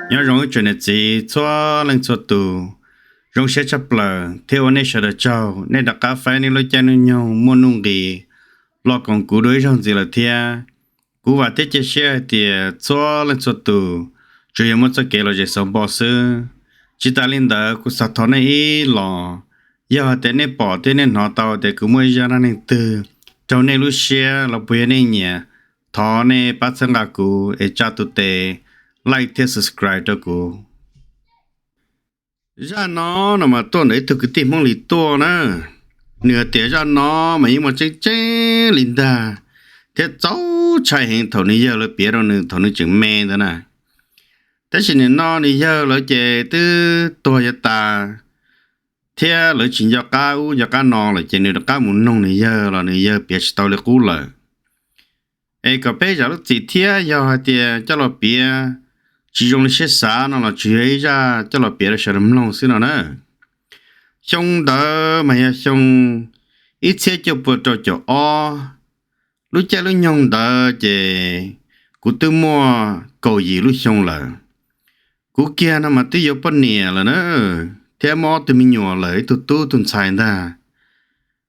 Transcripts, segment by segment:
Nyob zoo ib tsoom niam txiv txhua leej txhua tus, zoo siab tshaj plaws thiab ua nej sawv daws tsaug nej rov qab faib nej lub caij lub nyoog muaj nuj nqis los koom kuv dua ib zaug ntxiv lawm thiab. Kuv vam thiab cia siab hais tias txhua leej txhua tus tsuas yog muaj txoj kev lom zem xov npo xwb. Tsis tas li ntawd kuv xav thov nej ib los, yog hais tias nej pom thiab nej hnov tau tias kuv muaj ib zaj dab neeg twg raug nej lub siab los puas yog nej nyiam, thov nej pab txhawb nqa kuv es tsa tus tes like thiab subscribe rau kuv. Zaj no no mas tuaj ntawm ib tug kwv tij Hmoob Lis tuaj na. Nws hais tias zaj no mas yeej muaj tseeb tseeb li ntag, thiab txaus ntshai heev thaum nws yawg lawv piav rau nws thaum nws tseem me ntawd na. Tab sis nim no nws yawg lawv ces twb tuag yuav tas, thiab lawv tsis nco qab ub nco qab no lawm ces nws rov qab mus noog nws yawg los nws yawg piav tsis tau li qub lawm. Es kom peb zam lub txim thiab yog hais tias coj los piav tsis zoo li siab xav no los tsuas yog ib zaj coj los piav rau sawv daws mloog xwb no na. Xyoo ntawd mas yog xyoo ib txhiab cuaj pua rau caum ob, lub caij lub nyoog ntawd ces kuv twb muaj kaum yim lub xyoo lawm. Kuv kiag no mas twb yuav poj niam lawm na, thiab muaj ob tug me nyuam lawm, ib tug tub ib tug ntxhais ntag.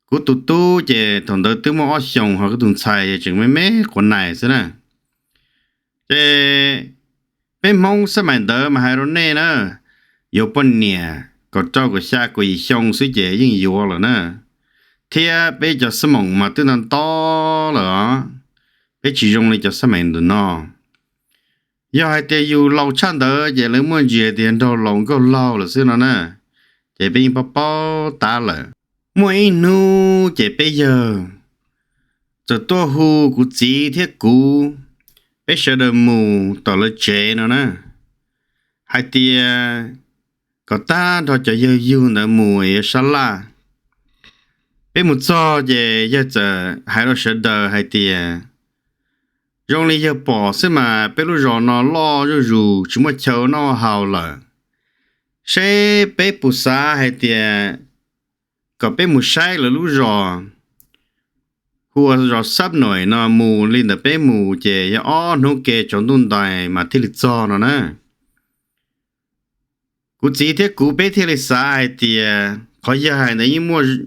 Kuv tus tub ces thaum ntawd twb muaj ob xyoos, ho kuv tus ntxhais tseem me me quav nais xwb na. Ces peb Hmoob xab mais ntawd mas hais rau nej na, yuav poj niam kaum rau kaum xya kaum yim xyoo xwb ces yeej yuav lawm na, thiab peb cov xab moos mas twb ntau ntau lawm os. Peb tsis zoo li cov xab mais ntawm no. Yog hais tias yus laus tshaj ntawd ces lawv muaj ntsis tias nraug laus nkauj laug lawm xwb no na, ces peb yeej paub paub tab lawm. Muaj ib hnub ces peb yawg txawm tuaj hu kuv txiv thiab kuv, peb sawv daws mus tom lawv tsev no na, hais tias kom tag nrho cov yawg yug ntawd mus yuav sab laj. Peb mus txog ces yawg txawm hais rau sawv daws hais tias zoo li yawg pom xwb mas peb lub zos no loj zuj zus tsis muaj chaw noj haus lawm, seb peb puas xav hais tias kom peb mus saib lawv lub zos, hu ua zos Xab Nuam no, mus li ntawm peb mus ces yog ob hnub ke tsaus ntuj ntais mas thiaj li txog no na. Kuv txiv thiab kuv peb thiaj li xav hais tias qhov yawg hais ntawd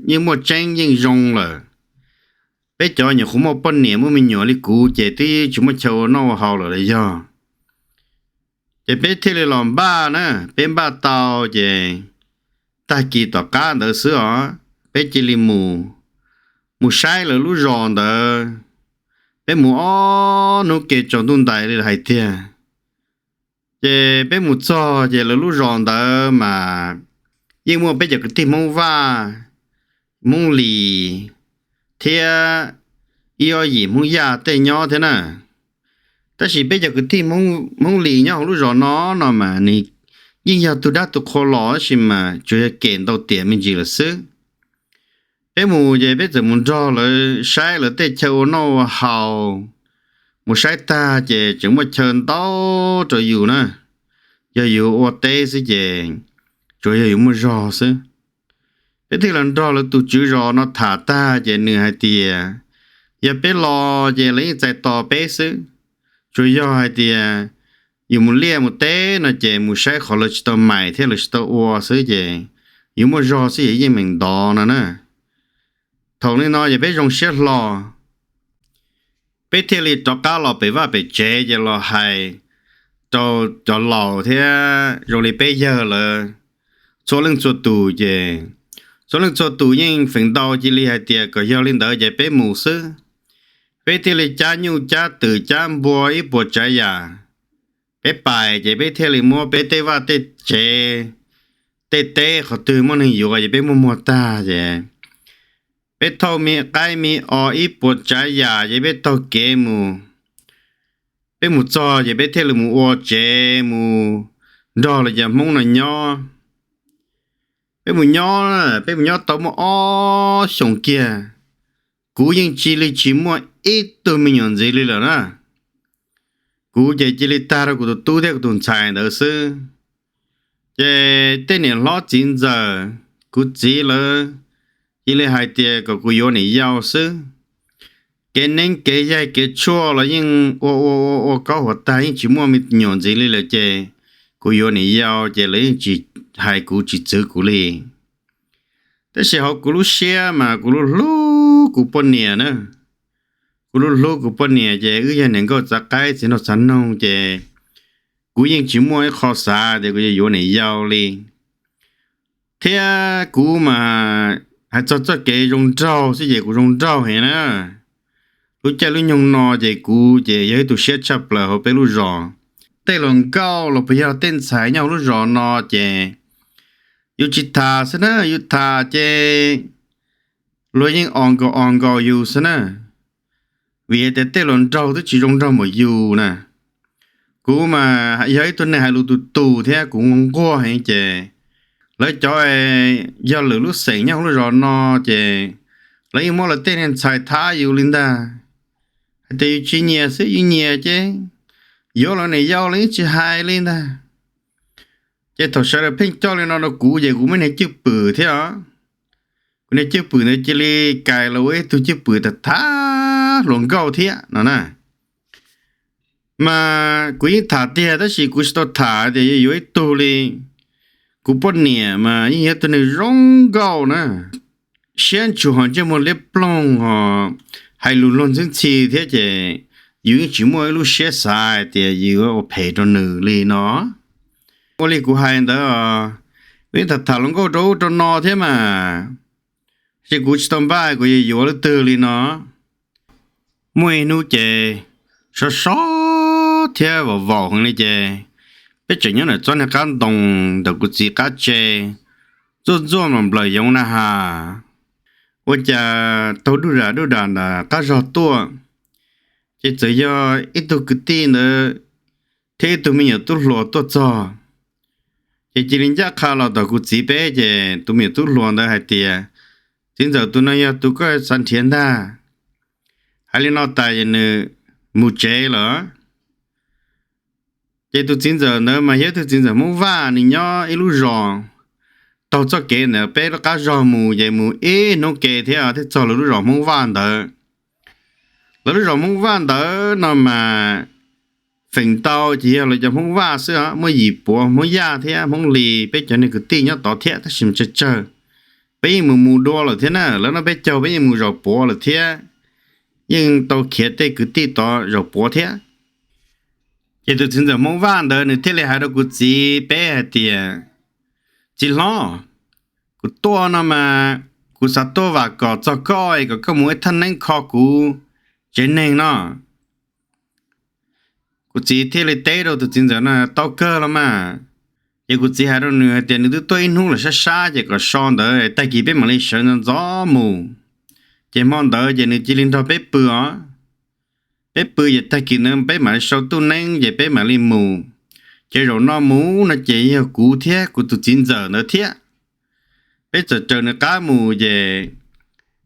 yeej muaj tseeb yeej zoo lawm. Peb cov nyuam qhuav muaj poj niam muaj me nyuam li kuv ces twb tsis muaj chaw ua noj ua haus lawm los yog. Ces peb thiaj li los npaj na, peb npaj tau ces tag kis tom qab ntawd xwb os, peb cia li mus, mus saib lawv lub zos ntawd. Peb mus ob hnub ke tsaus ntuj ntais li hais tiag. Ces peb mus txog ces lawv lub zos ntawd mas yeej muaj peb cov kwv tij Hmoob Vaj, Hmoob Lis thiab ib ob yim Hmoob Yaj tej nyob thiab na. Tab sis peb cov kwv tij Hmoob Lis nyob hauv lub zos no no mas nws yeej yog tus dab tus qhua los tab sis mas tsuas yog kem ntau tiam me ntsis lawm xwb. Peb mus ces peb txawm mus nrog lawv saib lawv tej chaw ua noj ua haus. Mus saib tag ces tseem muaj chaw ntau rau yus na. Yog yus ua teb xwb ces tsuas yog yus muaj zog xwb. Peb thiaj los nrog lawv tus tswv zos no tham tag ces nws hais tias yog peb los ces lawv yeej txais tos peb xwb. Tsuas yog hais tias yus mus liaj mus teb no ces mus saib qhov lawv tsis tau mais thiab lawv tsis tau ua xwb ces yus muaj zog xwb ces yeej meem ntov no na. Thaum li no ces peb zoo siab hlo, peb thiaj li rov qab los pem vaj pem tsev ces los hais rau cov laus thiab zoo li peb yawg lawv txhua leej txhua tus ces txhua leej txhua tus yeej feem ntau cia li hais tias kom yog li ntawd ces peb mus xwb. Peb thiaj li cab nyuj cab twm cab npua ib puas tsav yam, peb pais ces peb thiaj li muab peb tej vaj tej tsev, tej teb qhov twg muaj neeg yuav ces peb muag muag tag ces peb thauj me qaib me os ib puas tsav yam ces peb taug kev mus. Peb mus txog ces peb thiaj li mus ua tsev mus nrog lawv cov Hmoob no nyob. Peb mus nyob, peb mus nyob tau muaj ob xyoos kiag, kuv yeej cia li tsis muaj ib tug me nyuam ntxiv li lawm na. Kuv ces cia li tag rau kuv tus tub thiab kuv tus ntxhais ntawd xwb. Ces tej niam hlob txiv ntxawm, kuv txiv lawv cia li hais tias kom kuv yuav niam yau xwb. Kev neeb kev yaig kev tshuaj los yeej ua ua ua ua kaub huav tag yeej tsis muaj me nyuam ntxiv li lawm ces kuv yuav niam yau ces lawv yeej tsis hais kuv tsis txwv kuv li. Tab sis hauv kuv lub siab mas kuv hlub hlub kuv poj niam na. Kuv hlub hlub kuv poj niam ces wb yog niam nkauj txiv qaib txiv nraug txav noog ces kuv yeej tsis muaj ib qho xav tias kuv yuav yuav niam yau li. Thiab kuv mas hais txog txoj kev zoo nraug xwb ces kuv zoo nraug heev na. Lub caij lub nyoog no ces kuv ces yog ib tug siab tshaj plaws hauv peb lub zos. Tej hluas nkauj los puas yog tej ntxhais nyob hauv lub zos no ces yus tsis tham xwb na, yus tham ces luag yeej os nkaus os nkaus yus xwb na. Vim tias tej hluas nraug twb tsis zoo nraug npaum yus na. Kuv mas yog ib tug neeg hais lus tus tus thiab kuv nquag heev ces lawv cov yog lwm lub xeem nyob hauv lub zos no ces lawv yeej muab lawv tej niag ntxhais thab yus li ntag. Hais tias yus tsis nyiam xwb, yus nyiam ces yuav los niam yau los yeej tsis hais li ntag. Ces thaum sawv daws pheej coj li no rau kuv ces kuv muaj niag cwj pwm thiab os. Kuv niag cwj pwm ntawd cia li kais los ua ib tug cwj pwm tham tham hluas nkauj thiab no na. Mas kuv yeej tham tiag tab sis kuv tsis tau tham tias yuav yuav ib tug li. Kuv poj niam mas yeej yog tus neeg zoo nkauj na, siab ntsws ho ntsej muag liab ploog ho hais lus luag ntxhi ntxhi thiab ces yus yeej tsis muaj ib lub siab xav hais tias yus yuav ua phem rau nws li no. Ua li kuv hais ntawd, kuv yeej tham tham hluas nkauj rau ub rau no thiab mas, ces kuv tsis tau npaj kuv yuav yuav leej twg li no. Muaj ib hnub ces sov sov thiab vaum vaum heev li ces peb tseem nyob ntawm tsob niag qab ntoo ntawm kuv txiv qab tse, ntxuaj ntxuaj nplawm nplawm yoov na has, ua cas taug duj dam duj dam ntawm qab zog tuaj, ces txawm yog ib tug kwv tij ntawd thiab ib tug me nyuam tub hluas tuaj txog. Ces cia li ncaj qha los tom kuv txiv peb ces tus me nyuam tub hluas ntawd hais tias, Txiv ntxawm, tus no yog tus koj xav nrhiav ntag. Hais li no tas ces nws mus tsev lawm. Ces tus txiv ntxawm ntawd mas yog ib tug txiv ntxawm Hmoob Vaj, nws nyob ib lub zos taug txoj kev ntawm peb lub qab zog mus ces mus ib hnub ke thiab thiaj txog lawv lub zos Hmoob Vaj ntawd. Lawv lub zos Hmoob Vaj ntawd no mas feem ntau ces yog lawv cov Hmoob Vaj xwb, muaj Yim Puav, Hmoob Yaj thiab Hmoob Lis, peb cov niag kwv tij nyob tod thiab tab sis mas tsawg tsawg. Peb yeej mus mus dua lawm thiab na, lawv noj peb caug peb yeej mus zaum puav lawm thiab, yeej tau khiav tej kwv tij tod zaum puav thiab. Ces tus txiv ntxawm Hmoob Vaj ntawd nws thiaj li hais rau kuv txiv peb hais tias, Txiv hlob, kuv tuaj no mas kuv xav tuaj vam kom txog koj es kom koj mus ib thaj neeb kho kuv tsev neeg no. Kuv txiv thiaj li teb rau tus txiv ntxawm no, Tau kawg los mas. Ces kuv txiv hais rau nws hais tias nws twb tuaj ib hnub lawm sab sab ces kom so ntawd tag kis peb mam li sawv ntxov ntxov mus. Ces hmo ntawd ces nws cia li nrog peb pw os. Peb pw ces tag kis ntawd peb mam li sau tuj neeb ces peb mam li mus. Ces zaum no mus no ces yog kuv thiab kuv tus txiv ntxawm ntawd thiab. Peb txawm raws nws qab mus ces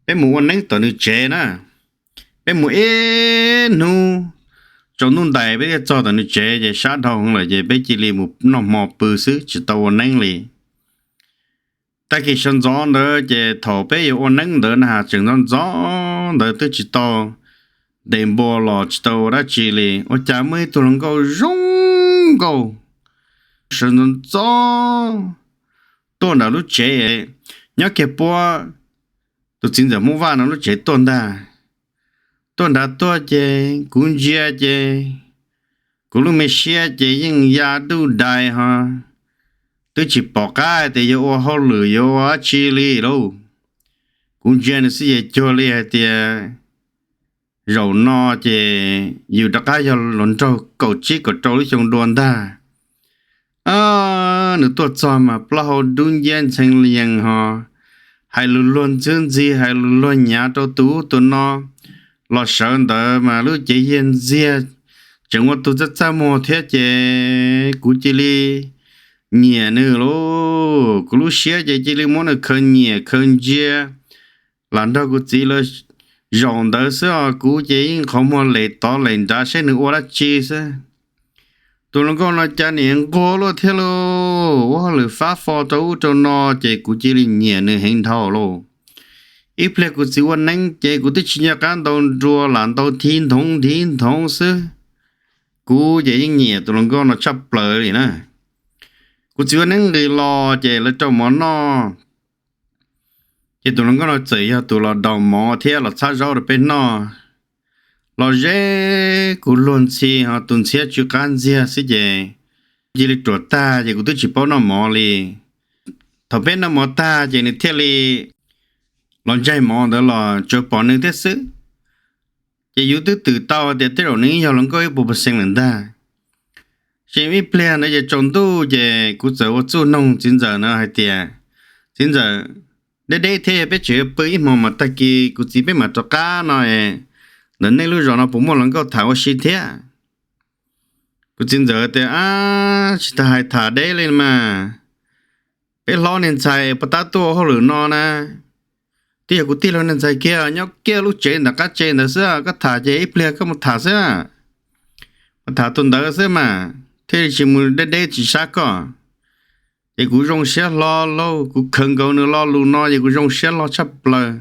peb mus ua neeb tom nws tsev na. Peb mus ib hnub tsaus ntuj ntais peb thiaj txog tom nws tsev ces sab dhau heev lawm ces peb cia li mus noj hmo pw xwb tsis tau ua neeb li. Tag kis sawv ntxov ntawd ces thaum peb yuav ua neeb ntawd na has tseem ntxov ntxov ntawd twb tsis tau ntes npua los tsis tau ua dab tsi li ua cas muaj ib tug hluas nkauj zoo nkauj sawv ntxov ntxov tuaj nram lub tsev, nyob kiag puab tus txiv ntxawm Hmoob Vaj no lub tsev tuaj ntag. Tuaj nrad tuaj ces kuv ntsia ces kuv lub me siab ces yeej ya duj dais ho twb tsis pom qab tias yuav ua hauj lwm yuav ua dab tsi li lauj. Kuv ntsia nws xwb ces cuag li hais tias zaum no ces yus rov qab yog hluas nraug kaum tsib kaum rau lub xyoo dua ntag. Nws tuaj txog mas plaub hau dub nciab ntxhee yees ho hais lus luag ntxwb ntxig hais lus luag nyav rau tus ub tus no. Los sawv ntawd mas lub cev yiag ntxiag tseem ua tus txaj txaj muag thiab ces kuv cia li nyiam nws lauj. Kuv lub siab ces cia li muab nws khaws nyiam khaws ntsia. Lam nrog kuv txiv lawv zaum ntawd xwb os kuv ces yeej qhov muag lem tod lem nrad saib nws ua dab tsi xwb. Tus hluas nkauj no cas nim nquag luaj thiab lauj, ua hauj lwm fab fo rau ub rau no ces kuv cia li nyiam nws heev dhau lauj. Ib pliag kuv txiv ua neeb ces kuv twb tsis nco qab ntaus nruas lam ntaus nthi nthoov nthi nthoov xwb. Kuv ces yeej nyiam tus hluas nkauj no tshaj plaws li na. Kuv txiv ua neeb nqis los ces lawv rau mov noj, ces tus hluas nkauj no txawm yog tus los daus mov thiab los txhab zaub rau peb noj. Los ze kuv luag ntxhi ho tus ntxhiab tsw qab ntxiag xwb ces cia li ruam tag ces kuv twb tsis paub noj mov li. Thaum peb noj mov tag ces nws thiaj li los ntsaig mov ntawd los tsuas pom nws thiab xwb. Ces yus twb twm tau tias tej zaum nws yog hluas nkauj ib puas percent lawm ntag. Ces ib pliag ntawd ces tsaus ntuj ces kuv txawm ua txuj noog txiv ntxawm na hais tias, Txiv ntxawm, deb deb thiab, yog peb tseem yuav pw ib hmo mas tag kis kuv txiv peb mam rov qab no, ntawm nej lub zos no puas muaj hluas nkauj tham ua si thiab? Kuv txiv ntxawm tias, Ab, tsis tas hais tham deb li mas, peb hlob niag ntxhais puas tab tuaj ua hauj lwm no na. Twb yog kuv tij laug niag ntxhais kiag nyob kiag lub tsev ntawm qab tsev ntawd xwb, koj tham ces ib pliag koj mus tham xwb, mus tham tus ntawd xwb mas thiaj li tsis mus deb deb tsis sab koj. Ces kuv zoo siab hlo lauj, kuv khaws nkaus nws lo lus no ces kuv zoo siab hlo tshaj plaws.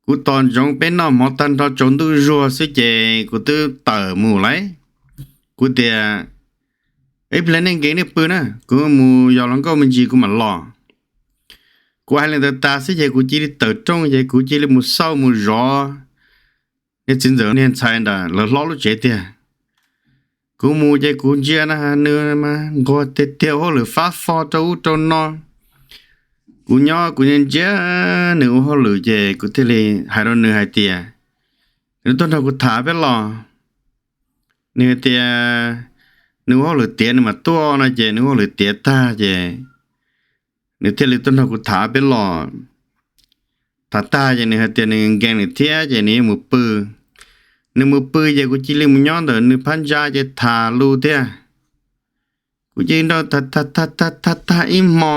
Kuv tos ntsoov peb noj hmo tag nrho tsaus ntuj zuag xwb ces kuv twb tawm mus lawm. Kuv tias, Ib pliag nej nkees nej pw na, kuv mus yos hluas nkauj me ntsis kuv mam los. Kuv hais li ntawd tas xwb ces kuv cia li tawm rooj ces kuv cia li mus xauj mus zov niag txiv ntxawm niag ntxhais ntawm lawv hlob lub tsev tiag. Kuv mus ces kuv ntsia na nws mas nquag tiag tiag, ua hauj lwm fab fo rau ub rau no. Kuv nyob kuv ntsia nws ua hauj lwm ces kuv thiaj li hais rau nws hais tias, Nws tuaj nrog kuv tham peb los. Nws tias nws ua hauj lwm tiav nws mam tuaj no ces nws ua hauj lwm tiav tag ces nws thiaj li tuaj nrog kuv tham peb los. Tham tag ces nws hais tias nws nkees nws thiab ces nws yuav mus pw. Nws mus pw ces kuv cia li mus nyob ntawm nws phab ntsa ces tham lus thiab. Kuv cia li nrog tham tham tham tham tag ib hmo,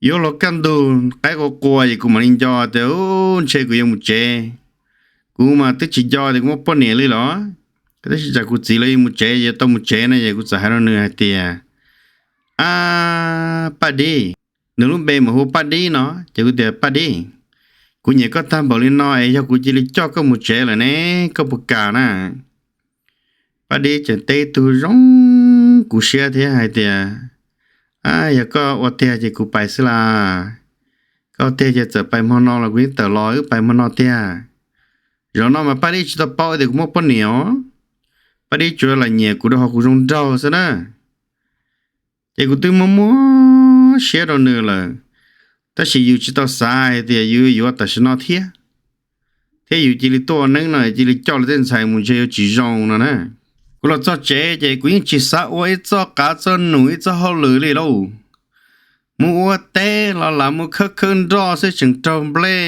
yuav luag kaj ntug qaib qua qua ces kuv mam li nco tias, Ub, ntshe kuv yuav mus tsev. Kuv mas twb tsis nco tias kuv muaj poj niam li los, tab sis tsam kuv txiv lawv yuav mus tsev, yuav tau mus tsev no ces kuv txawm hais rau nws hais tias, Ab, Paj Dib, nws lub npe mas hu Paj Dib no, ces kuv tias, Paj Dib, kuv nyiam koj tag npaum li no es yog kuv cia li coj koj mus tsev lawm ne, koj puas kam na? Paj Dib tseem teb tug zoo kuv siab thiab hais tias, Yog koj ua tiag ces kuv pais xwb las. Koj ua tiag ces txawm pais hmo no los kuv yeej tawm los wb pais hmo no tiag. Zaum no mas Paj Dib tsis tau paub tias kuv muaj poj niam os. Paj Dib tsuas lam nyiam kuv rau qhov kuv zoo nraug xwb na. Ces kuv twb muab muab siab rau nws lawm, tab sis yus tsis tau xav hais tias yus yuav tam sim no thiab, thiab yus cia li tuaj ua neeb no cia li coj lawv tej ntxhais mus ntshe yuav tsis zoo no na. Kuv los txog tsev ces kuv yeej tsis xav ua ib txoj qav txoj num ib txoj hauj lwm li lauj. Mus ua teb los lam mus khawb khawb nroj xwb tseem raug nplej.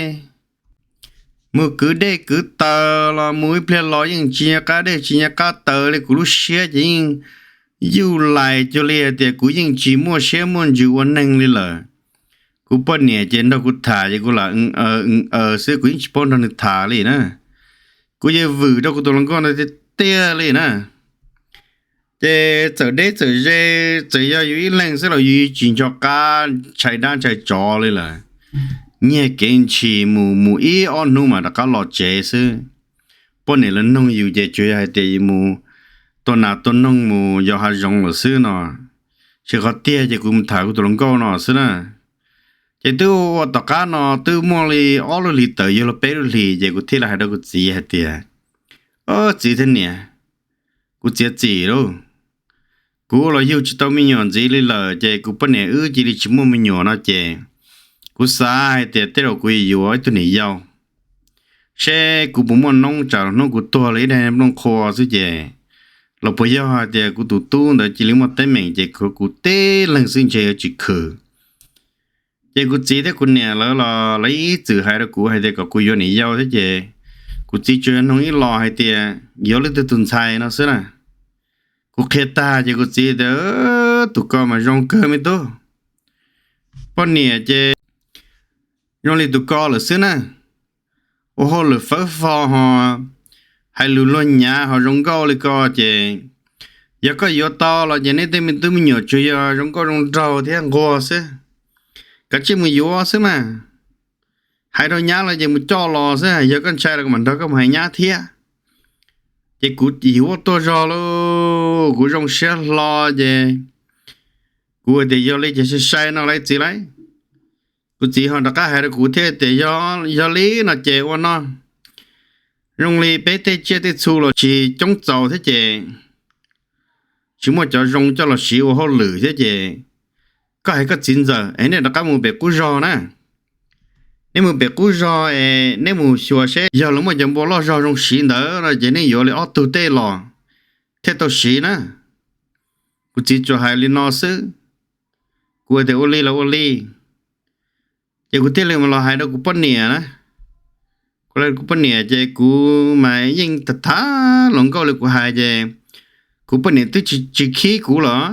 Mus kwv dej kwv taws los mus ib pliag los yeej tsis nco qab dej tsis nco qab taws li. Kuv lub siab ces yeej yuj lais cuag li hais tias kuv yeej tsis muaj siab muaj ntsws ua neeg li lawm. Kuv poj niam ces nrog kuv tham ces kuv lam aws xwb, kuv yeej tsis paub nrog nws tham li na. Kuv yuav vwm rau kuv tus hluas nkauj no tiag tiag li na. Ces txawm deb txawm ze, txawm yog yus ib leeg xwb los yus tsis nco qab ntshai dab ntshai tsov li lawm. Nyiag kev ntshis mus mus ib ob hnub mas rov qab los tsev xwb. Poj niam lawv noog yus ces tsuas yog hais tias yus mus tua nas tua noog mus yos hav zoov lawm xwb no. Tsis qhov tiag ces kuv mus tham kuv tus hluas nkauj no xwb na. Ces twb ua tom qab no twb muaj li ob lub hlis tawm yog los peb lub hlis ces kuv thiaj li hais rau kuv txiv hais tias, Ob, txiv thiab niam, kuv txiav txim lauj. Kuv los yug tsis tau me nyuam ntxiv li lawm ces kuv poj niam wb cia li tsis muaj me nyuam no ces kuv xav hais tias tej zaum kuv yuav yuav ib tug niam yau seb kuv puas muaj noob tsam los hnub kuv tuag li ib daig nplooj qhua xwb ces los puas yog hais tias kuv tus tub ntawd cia li muaj teeb meem ces kuv tib leeg xwb ntshe yuav tsis khwv. Ces kuv txiv thiab kuv niam lawv los lawv ib txwm hais rau kuv hais tias kom kuv yuav niam yau thiab ces kuv txiv tsuas yog noog ib los hais tias yuav leej twg tus ntxhais no xwb na. Kuv qhia tag ces kuv txiv tias, Tus ko mas zoo kawg me tub. Poj niam ces zoo li tus ko lawm xwb na. Ua hauj lwm fawb fo ho hais lus luag nyav ho zoo nkauj li ko ces yog koj yuav tau los ces neb tej me tub me nyuam tsuas yog zoo nkauj zoo nraug thiab nquag xwb. Kav tsij mus yuav xwb mas. Hais rau nyab los ces mus coj los xwb, yog koj ntshai los kuv mam nrog koj mus hais nyab thiab. Ces kuv yuav tuaj zog lauj, kuv zoo siab hlo ces Kuv tias yog li ces sai sai no lauj txiv lauj. Kuv txiv ho rov qab hais rau kuv thiab tias yog li no ces ua no, zoo li peb tej tsiaj tej txhu los tsis coob txaus thiab ces tsis muaj cov zoo coj los siv ua hauj lwm thiab ces koj hais koj txiv ntxawm es nej rov qab mus pem qub zog na. Nej mus pem qub zog es nej mus xyuas seb yog lawv muaj cov npua loj zog zoo siv ntawd no ces nej yuav li ob tug tej los thiaj tau siv na. Kuv txiv tsuas hais li no xwb. Kuv tias ua li los ua li. Ces kuv thiaj li los hais rau kuv poj niam na. Kuv poj niam ces kuv mas yeej tham tham hluas nkauj li kuv hais ces kuv poj niam twb tsis khib kuv los.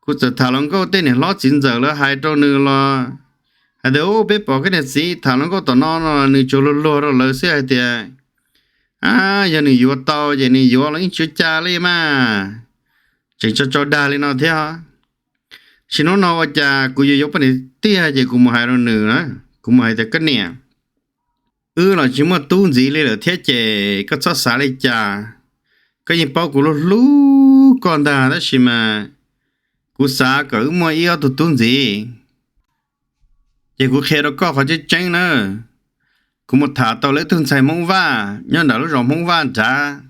Kuv txawm tham hluas nkauj tej niam hlob txiv ntxawm lawv hais rau nws los hais tias, Ub, peb pom koj niam txiv tham hluas nkauj tom no no, nws tsuas luag luag rau lawv xwb hais tias, A, yog nws yuav tau ces nws yuav los yeej tsis ua cas li mas. Tseem tso tso dag li no thiab. Sim hnub no ua cas kuv yuav yuav poj niam tiag ces kuv mus hais rau nws na, kuv mus hais tias, Koj niam, wb los tsis muaj tub ntxiv li lawm thiab ces koj txhob xav li cas. Koj yeej paub kuv hlub hlub koj ntag tab sis mas kuv xav kom wb muaj ib ob tug tub ntxiv. Ces kuv qhia rau koj qhov tseeb tseeb na, kuv mus tham tau lawv ib tug ntxhais Hmoob Vaj nyob nram lub zos Hmoob Vaj nrad.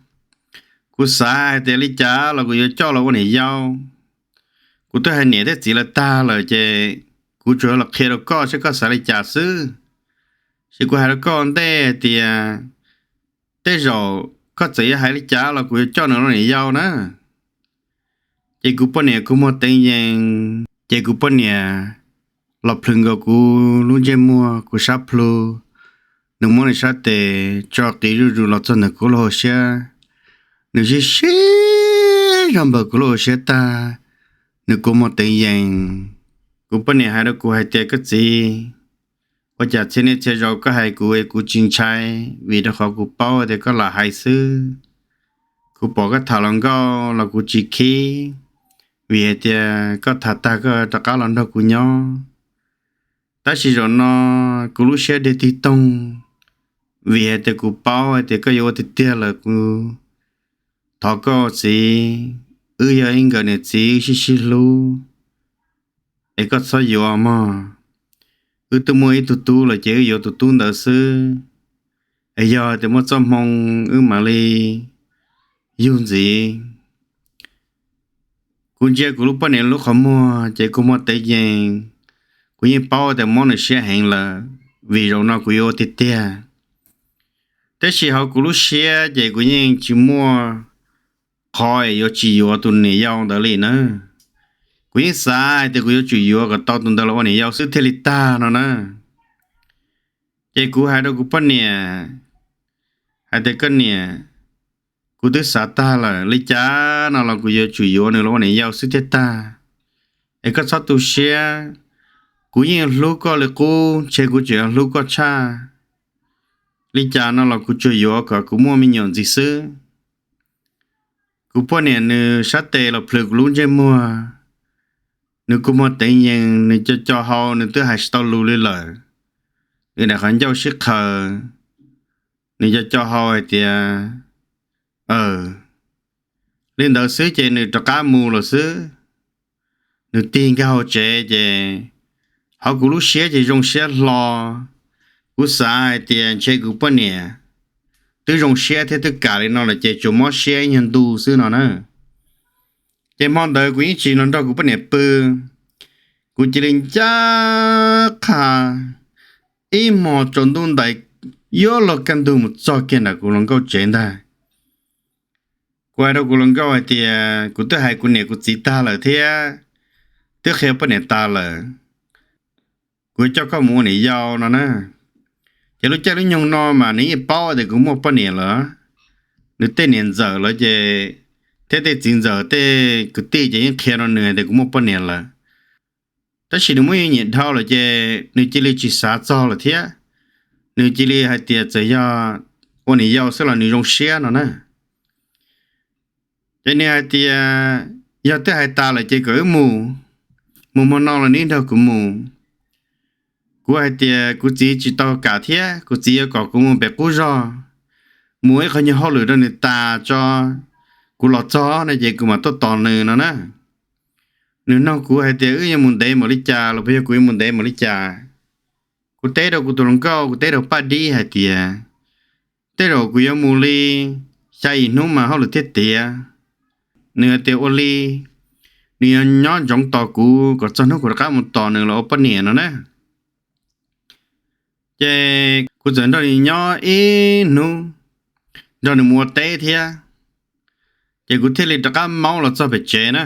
Kuv xav hais tias li cas los kuv yuav coj los ua niam yau. Kuv twb hais niam thiab txiv lawv tag lawm ces kuv tsuas los qhia rau koj saib koj xav li cas xwb. Ces kuv hais rau koj ntej hais tias tej zaum koj txawm yuav hais li cas los kuv yuav coj nws los ua niam yau na. Ces kuv poj niam kua muag teev yees, ces kuv poj niam los plhws nkaus kuv lub ntsej muag kuv sab plhu, nws muab nws sab tes tso qiv zuj zus los txog ntawm kuv lub hauv siab. Nws sib sib zog npawm kuv lub hauv siab tag, nws kua muag teev yees. Kuv poj niam hais rau kuv hais tias, Koj txiv, ua cas txhia niaj txhia zaus koj hais kuv es kuv tsis ntshai, vim rau qhov kuv paub tias koj lam hais xwb. Kuv pom koj tham hluas nkauj los kuv tsis khib, vim hais tias koj tham tag koj rov qab los nrog kuv nyob. Tab sis zaum no kuv lub siab deg tig toog, vim hais tias kuv paub hais tias koj yuav ua tiag tiag lawm. Kuv thov koj txiv, wb yog ib nkawm niam txiv wb sib sib hlub, es koj txhob yuav mog. Wb twb muaj ib tug tub lawm ces wb yuav tus tub ntawd xwb, es yog tias muaj txoj hmoo wb mam li yug ntxiv. Kuv ntsia kuv lub poj niam lub qhov muag ces kua muag teev yees. Kuv yeej paub tias mob nws siab heev lawm, vim zaum no kuv yuav ua tiag tiag. Tab sis hauv kuv lub siab ces kuv yeej tsis muaj qhov yuav tsis yuav tus niam yau ntawd li na. Kuv yeej xav hais tias kuv yuav tsum yuav kom tau tus ntawd los ua niam yau xwb thiaj li tag no na. Ces kuv hais rau kuv poj niam hais tias, Koj niam, kuv twb xav tag lawm, li cas no los kuv yuav tsum yuav nws los ua niam yau xwb thiaj tag. Es koj txhob tu siab, kuv yeej hlub koj li qub, ntshe kuv tseem yuav hlub koj tshaj. Li cas no los kuv tsuas yuav kom kuv muaj me nyuam ntxiv xwb. Kuv poj niam nws sab tes los plhws kuv lub ntsej muag, nws kua muag teev yees, nws co co hau, nws twb hais tsis tau lus li lawm. Nws daim qhov ncauj sib qhaws, nws co co hau hais tias, Aw, li ntawd xwb ces nws rov qab mus lawm xwb. Nws tig nkag hauv tsev ces hauv kuv lub siab ces zoo siab hlo. Kuv xav hais tias ntshe kuv poj niam twb zoo siab thiab twb kam li no lawm ces tsuas mob siab ib nyuag ntu xwb no na. Ces hmo ntawd kuv yeej tsis los nrog kuv poj niam pw. Kuv cia li ncaj qha ib hmos tsaus ntuj ntais, yuav luag kaj ntug mus txog kiag nram kuv hluas nkauj tsev ntag. Kuv hais rau kuv hluas nkauj hais tias kuv twb hais kuv niam kuv txiv tag lawm thiab twb qhia poj niam tas lawm, kuv coj koj mus ua niam yau no na. Ces lub caij lub nyoog no mas nws yeej paub tias kuv muaj poj niam lawm. Nws tej niam ntxawm lawm ces thiab tej txiv ntxawm tej kwv tij ces yeej qhia rau nws tias kuv muaj poj niam lawm. Tab sis nws muaj ib nyuag dhau lawm ces nws cia li tsis xav txog lawm thiab. Nws cia li hais tias txawm yog ua niam yau xwb los nws zoo siab no na. Ces nws hais tias yog twb hais tas lawm ces kom wb mus, mus hmo no los neb nrog kuv mus. Kuv hais tias kuv txiv tsis tau kam thiab, kuv txiv yuav kom kuv mus pem qub zog, mus ib qho nyuag hauj lwm rau nws tas tso, kuv los txog no ces kuv mam tuaj tos nws no na. nws nug kuv hais tias wb yuav mus ntev npaum li cas los puas yog kuv yuav mus ntev npaum li cas. Kuv teb rau kuv tus hluas nkauj, kuv teb rau Paj Dib hais tias tej zaum kuv yuav mus li xya yim hnub mas hauj lwm thiaj tiav. Nws hais tias ua li, nws yuav nyob ntsoov tos kuv kom txog hnub kuv rov qab mus tos nws los ua poj niam no na. Ces kuv txawm nrog nws nyob ib hnub, nrog nws mus ua teb thiab. Ces kuv thiaj li rov qab maub los txog pem tsev na.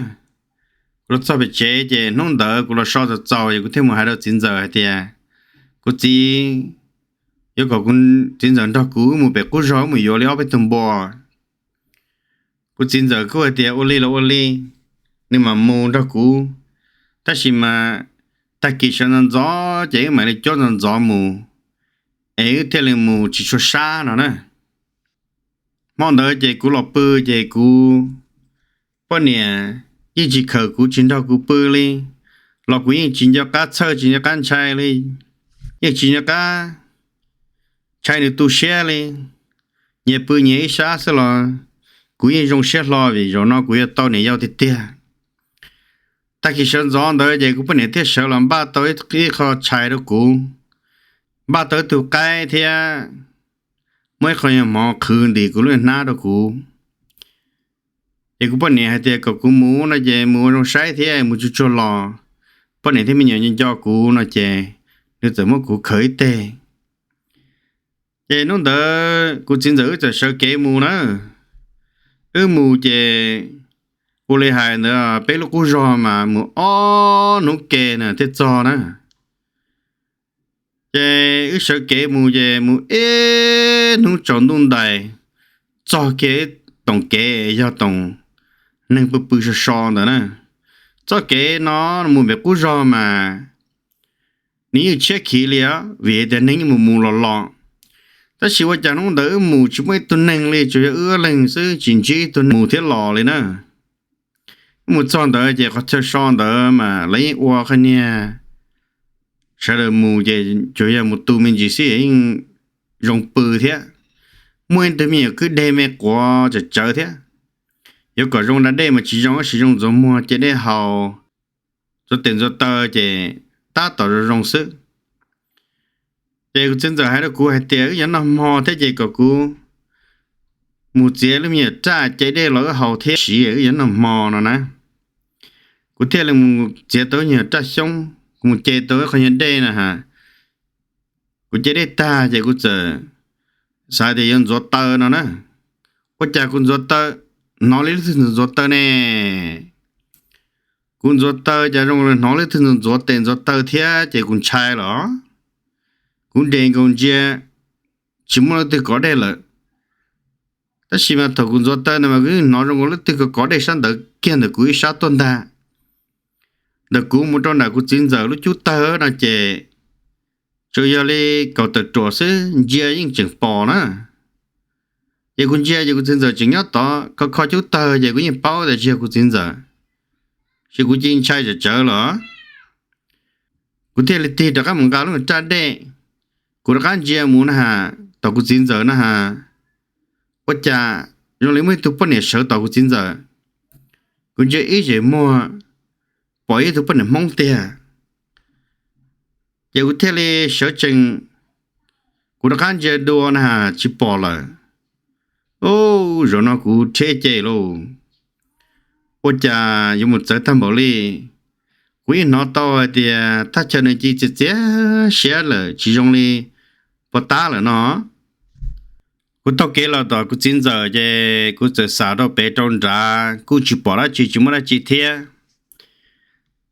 Kuv los txog pem tsev ces hnub ntawd kuv los so txaus txaus es kuv thiaj mus hais rau txiv ntxawm hais tias kuv txiv yuav kom kuv txiv ntxawm nrog kuv mus pem qub zog mus yuav li ob peb tug npua. Kuv txiv ntxawm kuj hais tias ua li los ua li, nws mam mus nrog kuv, tab sis mas tag kis sawv ntxov ntxov ces wb mam li cuab ntxov ntxov mus, es wb thiaj li mus tsis tshua sab no na. Hmo ntawd ces kuv los pw ces kuv poj niam yeej tsis khawm kuv tsis nrog kuv pw li, los kuv yeej tsis nco qab txhawj tsis nco qab ntshai li, yeej tsis nco qab ntshai nws tu siab li. Nyias pw nyias ib sab xwb los kuv yeej zoo siab hlo vim zaum no kuv yuav tau niam yau tiag tiag. Tag kis sawv ntxov ntawd ces kuv poj niam thiaj sawv los npaj tau ib qho tshais rau kuv, npaj tau ib tug qaib thiab muab ib qho nyuag mov qhwv ntim kuv lub hnab rau kuv. Ces kuv poj niam hais tias kom kuv mus no ces mus ua zoo saib thiab mus tsuag tsuag los, poj niam thiab me nyuam nco nco kuv no ces nws txawm muab kuv khaws ib teg. Ces hnub ntawd kuv txiv ntxawm wb txawm sawv kev mus na. Wb mus ces ua li hais ntawd peb lub qub zog mas mus ob hnub ke na thiaj txog na. Ces wb sawv kev mus ces mus ib hnub tsaus ntuj ntais, txog kiag ib toom kev yog toom neeg pw pw so so ntawd na. Txoj kev no mus pem qub zog mas nws yeej tshiab khiv li os, vim tias neeg yeej mus mus los los. Tab sis ua cas hnub ntawd wb mus tsis muaj ib tug neeg li, tsuas yog wb ob leeg xwb, tsis ntsib ib tug mus thiab los li na. Wb mus txog ntawd ces qhov chaw so ntawd mas lawv yeej ua qhov niag sawv daws mus ces tsuas yog mus tu me ntsis xwb yeej zoo pw thiab. Muaj ib tug me nyuam kwj deg me quav tsawv tsawv thiab. Yuav kom zoo da dej mas tsis zoo, tab sis zoo ntxuav muag ce dej haus, ntxuav tes ntxuav taw ces tab tom zoo zoo xwb. Ces kuv txiv ntxawm hais rau kuv hais tias wb yuav noj hmo thiab ces kom kuv mus txiav lub me nyuam raj ce dej los wb haus thiab siv wb yuav noj hmo no na. Kuv thiaj li mus txiav tau ib nyuag raj xyoob, kuv mus ce tau ib qho nyuag dej na ha. Kuv ce dej tag ces kuv txawm xav tias yuav ntxuav taw no na. Ua cas kuv ntxuav taw, hnov li leej twg ntxuav taw ne. Kuv ntxuav taw cas zoo li hnov leej twg ntxuav ntxuav tes ntxuav taw thiab ces kuv ntshai los. Kuv nres nkaus ntsia, tsis muaj leej twg kov dej lawm. Tab sis mas thaum kuv ntxuav taw ntawd mas kuv yeej hnov zoo nkaus leej twg kov kov dej sab ntawd kiag ntawm kuv ib sab tuaj ntag. Ntawm kuv mus rau nram kuv txiv ntxawm lub cub tawg no ces tsuas yog li kaum tawm ruam xwb, ntsia yeej tseem pom na. Ces kuv ntsia ces kuv txiv ntxawm tseem nyob tod kho kho cub tawg ces kuv yeej paub tias tsis yog kuv txiv ntxawm, ces kuv cia li ntshai tsawv tsawv los. Kuv thiaj li tig rov qab mus nqa lub raj dej. Kuv rov qab ntsia mus na has, tom kuv txiv ntxawm na has, ua cas zoo li muaj ib tug poj niam sawv tom kuv txiv ntxawm. Kuv ntsia ib zes muag, pom ib tug poj niam Hmoob tiag. Ces kuv thiaj li sawv tsees, kuv rov qab ntsia dua na has tsis pom lawm. Ub, zaum no kuv rhiab ce lauj, ua cas yuav mus txawv tag npaum li. Kuv yeej hnov tau hais tias thaj chaw nws cia li txias txias siab lawm tsis zoo li puag ta lawm no. Kuv taug kev los tom kuv txiv ntxawm ces kuv txawm xam rau pem rau nrad kuj tsis pom dab tsi tsis muaj dab tsi thiab.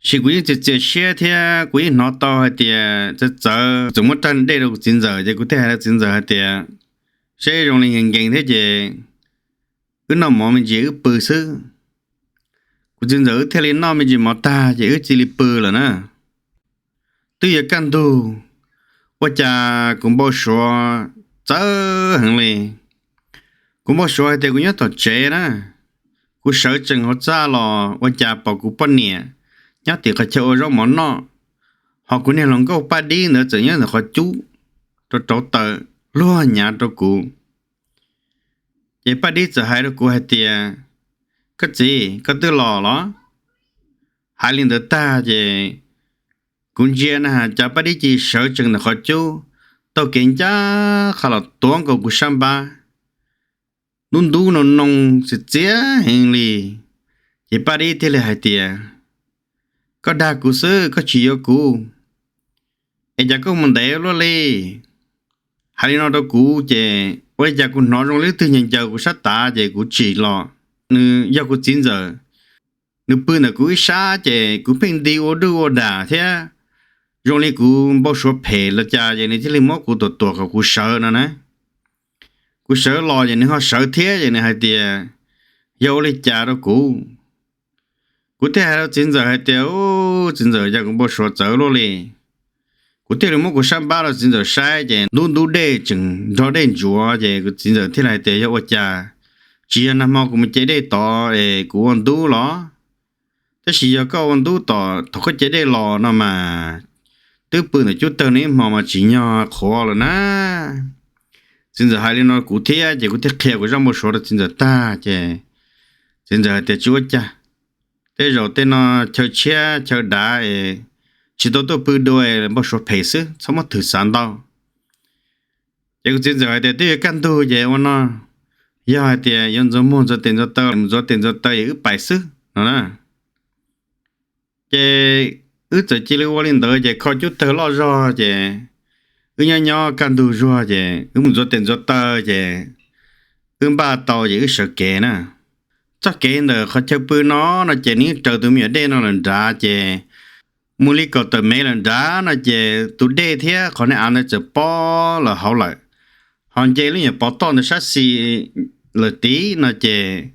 Sis kuv yeej txias txias siab thiab kuv yeej hnov tau hais tias txawv txawv, txawm muab raj dej rau kuv txiv ntxawm ces kuv thiaj hais rau txiv ntxawm hais tias, seb zoo li nkees nkees thiab ces wb noj mov me ntsis wb pw xwb. Kuv txiv ntxawm wb thiaj li noj me ntsis mov tag ces wb cia li pw lawm na. Twb yuav kaj ntug, ua cas kuv npau suav txawv heev li. Kuv npau suav hais tias kuv nyob tom tsev na, kuv sawv tsees hauv txaj los ua cas pom kuv poj niam nyob tim qhov chaw ua zaub mov noj, ho kuv niag hluas nkauj Paj Dib ntawd txawm nyob ntawm qhov cub rau rauv taws luag nyav rau kuv. Ces Paj Dib txawm hais rau kuv hais tias, koj txiv, koj twb los los? Hais li ntawd tag ces kuv ntsia na cas Paj Dib cia li sawv tsees ntawm qhov cub, taug kev ncaj qha los tuav nkaus kuv sab npab, ntub ntub noo noo txias txias heev li. Ces Paj Dib thiaj li hais tias, Koj dag kuv xwb, koj tsis yuav kuv, es cas koj mus ntev luaj li? Hais li no rau kuv ces ua li cas kuv hnov zoo li twg ncaws ncaws kuv sab tav ces kuv tsim los, nws yog kuv txiv ntxawm. Nws pw ntawm kuv ib sab ces kuv pheej nti ua duj ua dam thiab, zoo li kuv npau suav phem los cas ces nws thiaj li muab kuv tuam tuam kom kuv sawv no na. Kuv sawv los ces nws ho sawv thiab ces nws hais tias, Yog ua li cas rau kuv? Kuv thiaj hais rau txiv ntxawm hais tias, Txiv ntxawm, cas kuv npau suav txawv luaj li. Kuv thiaj li muab kuv sab npab rau txiv ntxawm saib ces ntub ntub dej tseem nrog dej ntsuav ces kuv txiv ntxawm thiaj li hais tias, Yog ua cas? Tsis yog nag hmo kuv mus ce dej tod es kuv ua ntub los? Tab sis yog koj ua ntub tom thaum koj ce dej los no mas, twb pw ntawm cub tawg no ib hmo mas tsim nyog qhuav lawm na. Txiv ntxawm hais li no kuv thiab ces kuv thiaj qhia kuv zaj npau suav rau txiv ntxawm tag ces txiv ntxawm hais tias, Tsis ua cas, tej zaum tej no chaw tshiab chaw dav es tsis tau tuaj pw dua, npau suav phem xwb, txhob muab thwm xav ntau. Ces kuv txiv ntxawm hais tias, Twb yuav kaj ntug ces ua no, yog hais tias yuav ntxuav muag ntxuav tes ntxuav taw, mus ntxuav tes ntxuav taw es wb pais xwb no na. Ces wb txawm cia li ua li ntawd ces kho cub tawg loj zog ces wb nyob nyob kaj ntug zuag ces wb mus ntxuav tes ntxuav taw ces wb npaj tau ces wb sawv kev na. Txoj kev ntawm qhov chaw pw no no ces nws raws tus me nyuam dej no lawm nrad ces mus li kaum tawm mev lawm nrad no ces tus dej thiab qhov niag av ntawd txawm pob lawm hauv lawm, ho nce lub nyuam pov toj ntawd sab xis lawm tid no ces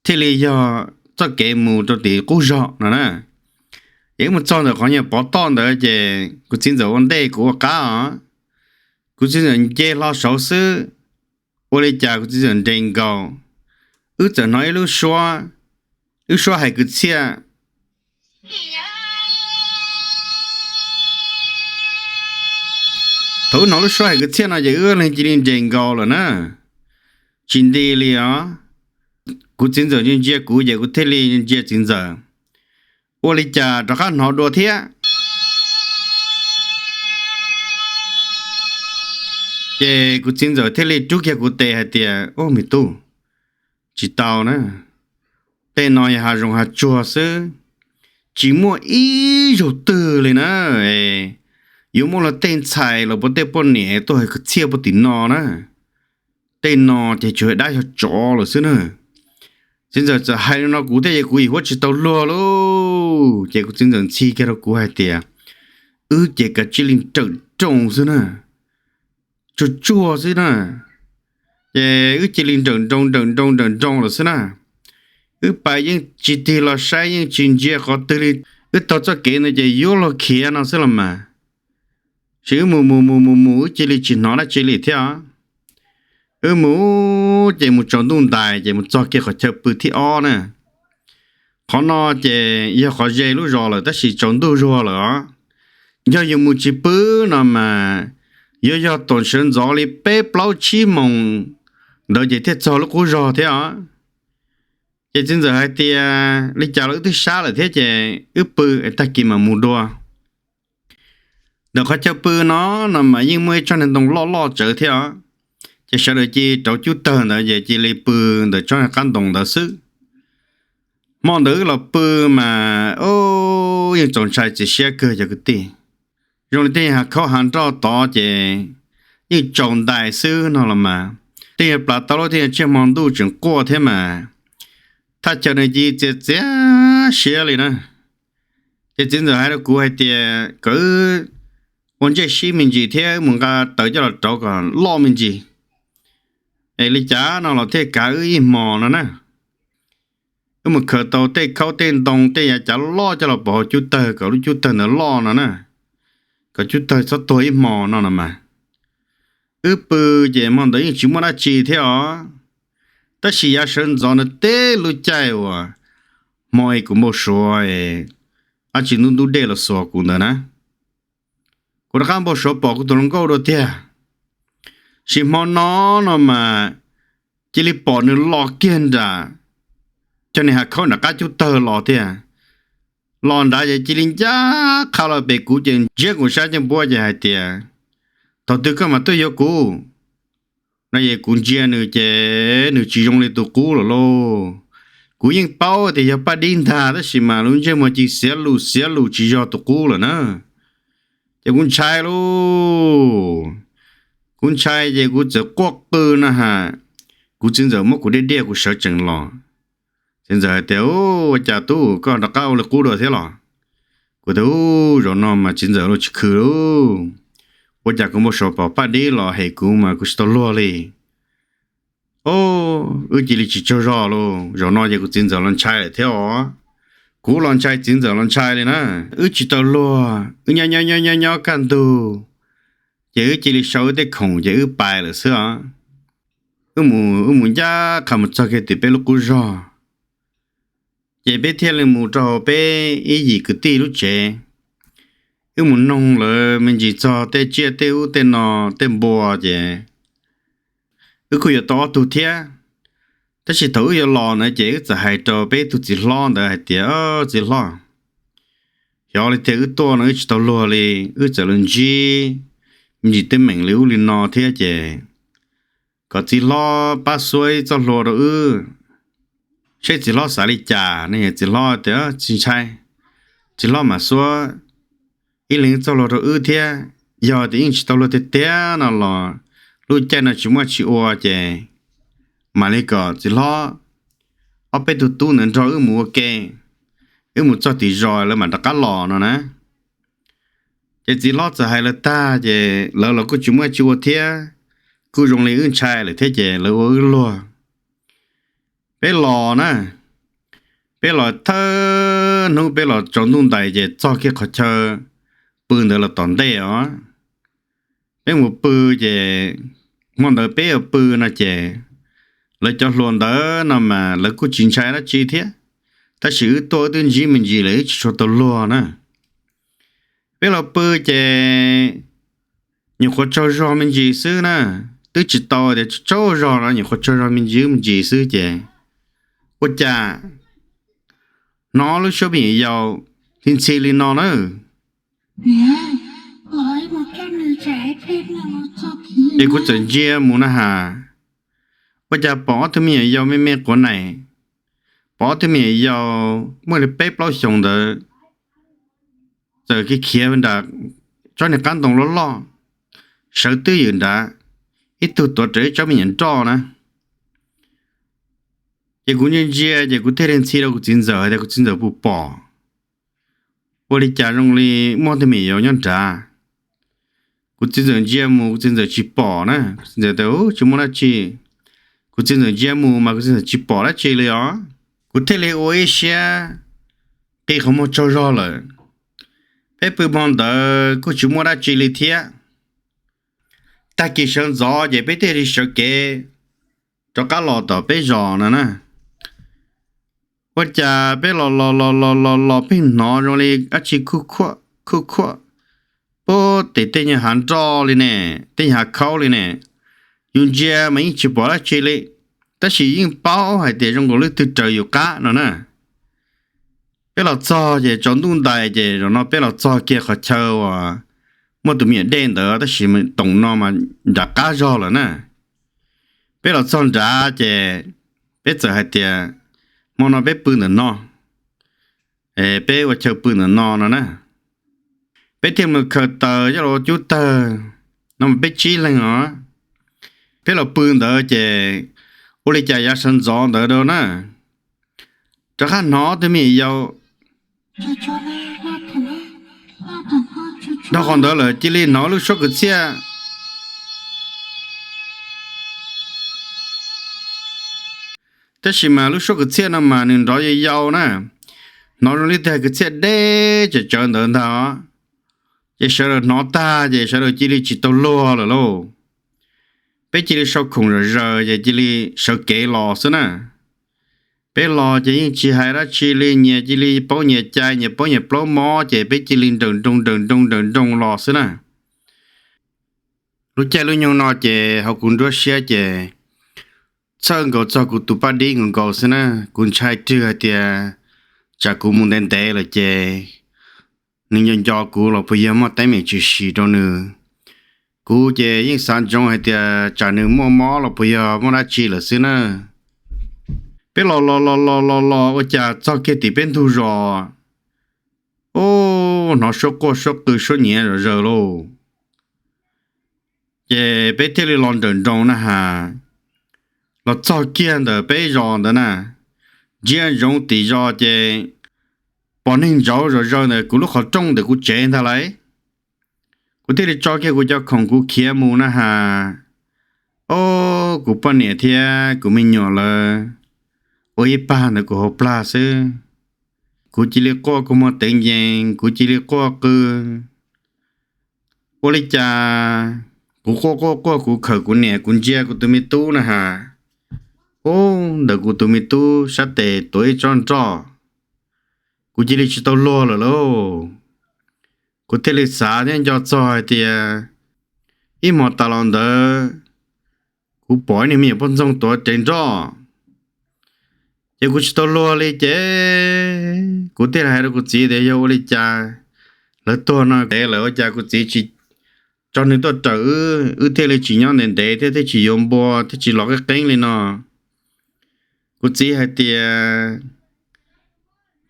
thiaj li yog txoj kev mus rau tim qub zog no na. Ces wb mus txog ntawm qhov nyuam pov toj ntawd ces kuv txiv ntxawm ua ntej kuv ua qab os. Kuv txiv ntxawm nce hlo saud xwb, ua li cas kuv txiv ntxawm nres nkaus, wb txawm hnov ib lub suab, lub suab hais kwv txhiaj. Thaum wb hnov lub suab hais kwv txhiaj no ces wb leeg cia li nres nkaus lawm na, tsis nti li os. Kuv txiv ntxawm ntsia ntsia kuv ces kuv thiaj li ntsia txiv ntxawm, ua li cas rov qab hnov dua thiab. Ces kuv txiv ntxawm thiaj li rub kiag kuv tes hais tias, Ub, me tub, tsis tau na, tej no yog hav zoov hav tsuag xwb, tsis muaj ib zaug twg li na yuav muaj luag tej ntxhais los puas tej poj niam tuaj hais kwv txhiaj puag tim no na. Tej no ces tsuas yog dab yog tsov lawm xwb na. Txiv ntxawm txawm hais li no kuv thiab ces kuv yim huab tsis tau luag lauj. Ces kuv txiv ntxawm ntxhi kiag rau kuv hais tias, Wb ces kav tsij li nrawm nroos xwb na, tsuag tsuag xwb na. Ces wb cia li nrawm nroos nrawm nroos nrawm nroos lawm xwb na. Wb pais yeej tsis tig los saib yeej tsis ntsia qhov twg li. Wb taug txoj kev ntawd ces yuav luag khiav no xwb los mas. Ces wb mus mus mus mus mus wb cia li tsis hnov dab tsi li thiab. Wb mus ces mus tsaus ntuj ntais ces mus txog kiag qhov chaw pw thib ob na. Qhov no ces yog qhov ze lub zos lawm tab sis tsaus ntuj zuag lawm os. Yog yus mus tsis pw no mas yuav yog tom sawv ntxov li peb plaub tsib moos ntawd ces thiaj txog lub qub zog thiab os. Ces txiv ntxawm hais tias, Li cas los wb twb sab lawm thiab ces wb pw es tag kis mam mus dua. Ntawm qhov chaw pw no no mas yeej muaj ib tsob niag ntoo loj loj tsawv thiab os. Ces sawv daws cia li rauv cub tawg ntawd ces cia li pw ntawm tsob niag qab ntoo ntawd xwb. Hmo ntawd wb los pw mas yeej txaus ntshai txias siab kawg cov kwv tij. Zoo li tej hav khaub hav nroj tod ces yeej tsaus ntais xwb no los mas, tej yog plas tau lub tej yog tsiaj hmo ntuj tseem quaj thiab mas, thaj chaw no cia li txias txias siab li na. Ces txiv ntxawm hais rau kuv hais tias kom wb ua ntsej sib me ntsis thiab wb mus nqa taws coj los rauv kom loj me ntsis, es li cas no los thiaj kav wb ib hmos no na. Wb mus khaws tau tej khaub tej ntoo tej yav cav loj coj los pov hauv cub tawg kom lub cub tawg ntawd loj no na, kom cub tawg txhob tuag ib hmos no no mas. Wb pw ces hmo ntawd yeej tsis muaj dab tsi thiab os, tab sis yav sawv ntxov ntawd teb lub caij uas hmo es kuv npau suav es dab tsi ntub ntub dej los xuas kuv ntawd na, kuv rov qab npau suav pom kuv tus hluas nkauj dua tiag. Sis hmo no no mas cia li pom nws los kiag nram cov niag hav khaub nram qab cub tawg los tiag. Los nrad ces cia li ncaj qha los pem kuv ces ntsiab kuv sab caj npuab ces hais tias, thaum twg koj mam tuaj yuav kuv? No es kuv ntsia nws ces nws tsis zoo li tus qub lawm lauj. Kuv yeej paub tias yog Paj Dib ntag tab sis mas lub ntsej muag cia li xiav lus xiav lus tsis yog tus qub lawm na. Ces kuv ntshai lauj, kuv ntshai ces kuv txawm quaj qw na has. Kuv txiv ntxawm muab kuv diaj diaj kuv sawv tsees los. Txiv ntxawm hais tias, ua cas tub koj rov qab ua li qub dua thiab los? Kuv tias, zaum no mas txiv ntxawm los tsis khwv lauj, ua cas kuv npau suav pom Paj Dib los hem kuv mas kuv tsis tau luag li. Wb cia li tsis tsaug zog lauj, zaum no ces kuv txiv ntxawm los ntshai lawm thiab os. Kuv los ntshai txiv ntxawm los ntshai li na. Wb tsis tau luag, wb nyob nyob nyob nyob kaj ntug ces wb cia li sau wb tej khoom ces wb pais lawm xwb os. Wb mus wb mus ncaj qha mus txog kiag tim peb lub qub zog, ces peb thiaj li mus rau hauv peb ib yim kwv tij lub tsev. Wb mus noog lawv me ntsis txog tej tsiaj tej ub tej no, tej npua ces wb kuj yuav tau ob tug thiab. Tab sis thaum wb yuav los ntawd ces wb txawm hais rau peb tug txiv hlob ntawd hais tias, txiv hlob, xyov li tiag wb tuaj no wb tsis tau luag li, wb txawm los ntsib me ntsis teeb meem li ub li no thiab ces kom txiv hlob pab xuab ib txoj hlua rau wb, seb txiv hlob xav li cas ne. Txiv hlob tias tsis ntshai, txiv hlob mam xuab ib leeg txoj hlua rau wb thiab. Yog tias yeej tsis tau luag tiag tiag no los lub caij no tsis muaj tsis ua ces mam li kom txiv hlob ob peb tug tub ntawd nrog wb mus ua ke, wb mus txog tim zos lawv mam rov qab los no na. Ces txiv hlob txawm hais lawv tag ces lawv los kuj tsis muaj tsis ua thiab, kuj zoo li wb ntshai lawm thiab ces lawv ua wb luag. Peb los na, peb los thawj hnub peb los tsaus ntuj ntais ces txog kiag qhov chaw pw ntawd los tom ntej os. Peb mus pw ces hmo ntawd peb yuav pw no ces lawv cov hluas ntawd no mas lawv kuj tsis ntshai dab tsi thiab, tab sis wb tuaj wb twb ntsib me ntsis lawm wb tsis tshua tau luag na. Peb los pw ces nyuam qhuav tsaug zog me ntsis xwb na, twb tsis tau tias tsaug zog no, nyuam qhuav tsaug zog me ntsis me ntsis xwb ces ua cas hnov lub suab me nyuam yaus ntxhi ntxhi li no na. Ces kuv txawm ntsia mus na has, ua cas pom ob tug me nyuam yaus me me quav naim, pom ob tug me nyuam yaus muaj li peb plaub xyoos ntawd txawm khiav khiav nram tsob niag qab ntoo loj loj, sawv twb ywm nrad, ib tug tuav rawv ib tsob me nyuam nroj na. Ces kuv ntsia ntsia ces kuv thiaj li ntxhi rau kuv txiv ntxawm tias kuv txiv ntxawm puas pom, ua li cas zoo li muaj tug me nyuam yaus nyob nrad. Kuv txiv ntxawm ntsia mus kuv txiv ntxawm tsis pom na, kuv txiv ntxawm tias tsis muaj dab tsi. Kuv txiv ntxawm ntsia mus mas kuv txiv ntxawm tsis pom dab tsi li os. Kuv thiaj li ua ib siab qi qhov muag tsaug zog lawm. Peb pw hmo ntawd kuj tsis muaj dab tsi li thiab. Tag kis sawv ntxov ces peb thiaj li sawv kev rov qab los tom peb zos no na. Ua cas peb los los los los los los pheej hnov zoo li dab tsi khuj khuaj pub tim tej nyuag hav nroj li ne, tej nyuag hav khaub li ne. Yus ntsia mas yeej tsis pom dab tsi li, tab sis yeej paub hais tias zoo nkaus leej twg raws yus qab no na. Peb los txog ces tsaus ntuj ntais ces zaum no peb los txog kiag qhov chaw uas muaj tus me nyuam dej ntawd tab sis toom no mas nram qab zog lawm na. Peb los txog nrad ces peb txawm hais tias hmo no peb pw ntawm no, peb ua chaw pw ntawm no no na. Peb thiaj mus khaws taws coj los ua cub tawg no mas peb tsib leeg os. Peb los pw ntawd ces ua li cas yav sawv ntxov ntawd na, rov qab hnov tus me nyuam yaus nrog qhov ntawd lawm cia li hnov lub suab kwv txhiaj. Tab sis mas lub suab kwv txhiaj no mas nws nrov yau yau na, hnov zoo li tej kwv txhiaj deb tsawv tsawv ntawd ntag. Ces sawv daws hnov tag ces sawv daws cia li tsis tau luag lawm lauj. Peb cia li sau khoom zom zaws ces cia li sawv kev los xwb na. Peb los ces yeej tsis hais dab tsi li, nyias cia li paub nyias cai, nyias paub nyias plaub mob ces peb cia li nrawm nroos nrawm nroos nrawm nroos los xwb na. Lub caij lub nyoog no ces hauv kuv nruab siab ces txhawj nkaus txog kuv tus paj dib nkaus nkaus xwb na. Kuv ntshai rwg hais tias tsam kuv mus ntev ntev lawm ces nws nco nco kuv los puas yog muaj teeb meem tshwm sim rau nws. Kuv ces yeej xav ntsoov hais tias tsam nws muaj mob los puas yog muaj dab tsi lawm xwb na. Peb los los los los los los ua cas txog kiag tim peb ntug zos, hnov suab quaj suab qw suab nyiav zom zaws lauj. Ces peb thiaj li los nrawm nroos na has, los txog kiag ntawm peb zos ntawd na, ntsia ntsoov tim zos ces pom neeg ntsauv zom zaws ntawm kuv lub qhov rooj ntawm kuv tsev ntag lauj. Kuv thiaj li tso kiag kuv cov khoom kuv khiav mus na has. Ob, kuv poj niam thiab kuv me nyuam lawv ua ib pag ntawm kuv hauv plag xwb. Kuv cia li quaj kua muag tev ncees, kuv cia li quaj qw. Ua li cas kuv quaj quaj quaj kuv khawm kuv niam kuv ntsia kuv tus me tub na has, ub, ntawm kuv tus me tub sab tes tuav ib tsob nroj. Kuv cia li tsis tau luag lawm lauj. Kuv thiaj li xav thiab nco txog hais tias ib hmo tas los ntawd kuv pom ib niag me nyuam poj ntxoog tuav tes nroj. Ces kuv tsis tau luag li ces kuv thiaj li hais rau kuv txiv tias yog ua li cas lawv tuag no es lawm ua cas kuv txiv tsis tso nws tuaj raws wb, wb thiaj li tsis nyob ntev ntev thiab thiaj tsis yuav npua thiab tsis los qeeb qeeb li no. Kuv txiv hais tias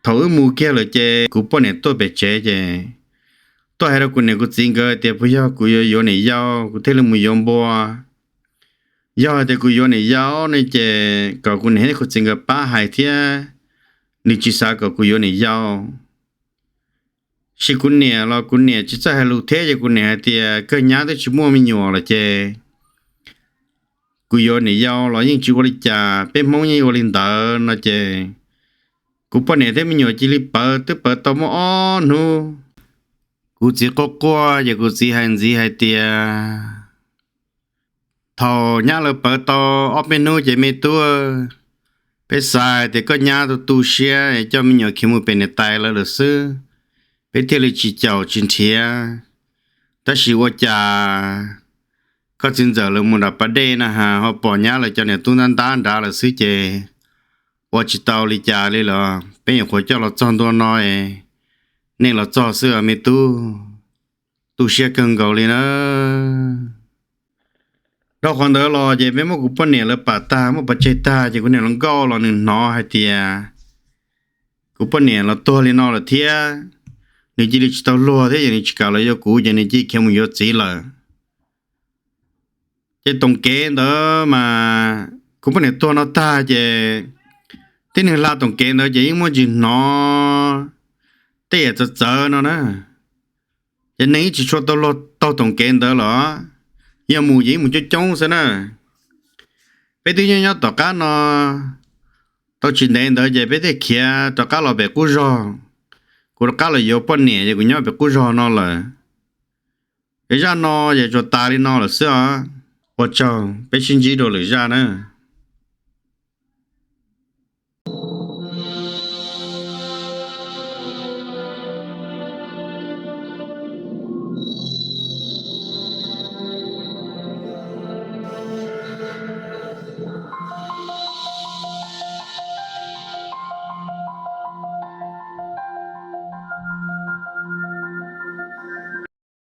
thaum wb mus kiag lawm ces kuv poj niam tuaj pem tsev ces tuaj hais rau kuv niam kuv txiv nkawd tias puas yog kuv yuav yuav niam yau kuv thiaj li mus yuav npua. Yog hais tias kuv yuav niam yau ne ces kom kuv niam thiab kuv txiv nkawd pab hais thiab, nws tsis xav kom kuv yuav niam yau. Sis kuv niam los kuv niam tsis txawj hais lus thiab ces kuv niam hais tias kawg nyab twb tsis muaj me nyuam lawm ces kuv yuav niam yau los yeej tsis ua li cas, peb Hmoob yeej ua li ntawd no ces kuv poj niam thiab me nyuam cia li pawv, twb pawv tau muaj ob hnub. Kuv txiv quaj quaj ces kuv txiv hais ntxiv hais tias thaum nyab lawv pawv tau ob peb hnub ces me tub, peb xav tias koj nyab tu tu siab coj me nyuam khiav mus pem niam tais lawv lawm xwb, peb thiaj li tsis caum tsis nrhiav. Tab sis ua cas koj txiv ntxawm lawv mus nram pas dej na has ho pom nyab lawv cov niam tub ntab ntab nrad lawm xwb ces ua tsis tau li cas li los peb nyuam qhuav coj los txog ntua no, nej los txog xwb me tub, tu siab kawg nkaus li na. Dhau qhov ntawd los ces peb muab kuv poj niam lawv pam tag, muab pov tseg tag ces kuv niam hluas nkauj los nws hnov hais tias kuv poj niam los tuag li no lawm thiab, nws cia li tsis tau luag thiab ces nws tsis kam los yuav kuv ces nws cia li khiav mus yuav txiv lawm. Ces toom kev ntawd mas kuv poj niam tuag no tag ces tib neeg hla toom kev ntawd ces yeej muaj ntsis hnov tej yam txawv txawv no na. Ces neeg yeej tsis tshua tau luag taug toom kev ntawd los, yog mus ces yeej mus coob coob xwb na. Peb twb nyob nyob tom qab no tau tsis ntev ntawd ces peb thiaj khiav rov qab los pem qub zog. Kuv rov qab los yuav poj niam ces kuv nyob pem qub zog no lawm. Es zaj no ces tsuas tas li no lawm xwb os. Ua tsaug, peb sib ntsib dua lwm zaj na.